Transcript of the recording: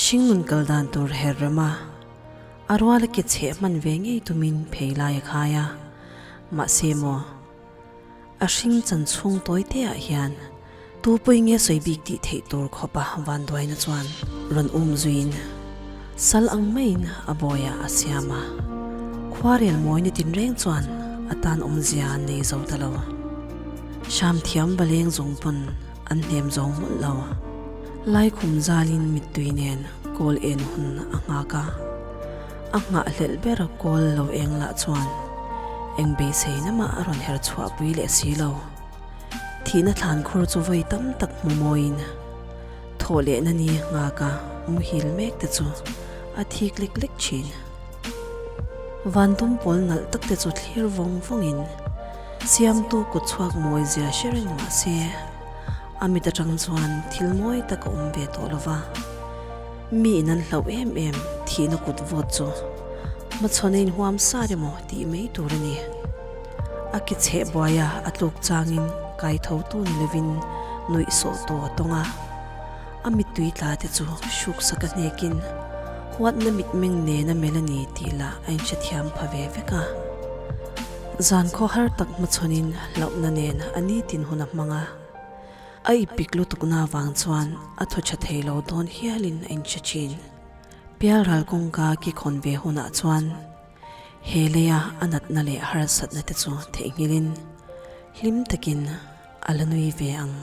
Hringnun kal dan tur her rem a, a ruala ke chheh hman ve ngei tumin phei lai a khai a, mahse maw, a hring chan chhung tawi te ah hian tu pawi nge sawi bik tih theih tur khawpa vanduaina chuan rawn um zuiin sal ang maiin a bawiah a siam a, khuarel mawina tinreng chuan a tan awmzia an nei zo ta lo. Hram thiam baleng zawng pawn an hnem zo mawlh lo. Laikhum zalin mittui nen kawl en hun a nghak a, a nghahhlelh ber kawl lo eng lah chuan eng beisei na mah a rawn her chhuah pui leh si lo. Thihna thlan khur chu vawi tam tak hmu mawiin thawh lehna ni nghak a muhil mek te chu a thik lek lek thin. Van dum pawl nalh tak te chu thlir vawng vawngin Siamtu kut chhuak mawi zia hre reng mah se, a mit atang chuan thil mawi tak a awm ve tawh lo va. Mi in an hlauh em em thihna kut vawt chu hmachhawn a inhuam sar emaw tih mai tur a ni. A ki chheh buaia a tluk changin kai tho tu ni lovin nuih sawh tu a tawng a. A mittui tla te chu hruk sak a hnekin huatna mitmeng nen a melh a ni tih lah a inhrethiam pha ve vek a. Zan khaw har tak hmachhawnin hlauhna nen a nitin hun a hmang a, a ipik lutukna avang chuan a thaw tha thei lo dawn hialin a inhre thin. Pialral kawngka ki khawn ve hunah chuan he leia a natna leh harsatna te chu theihnghilhin hlim takin a la nui ve ang.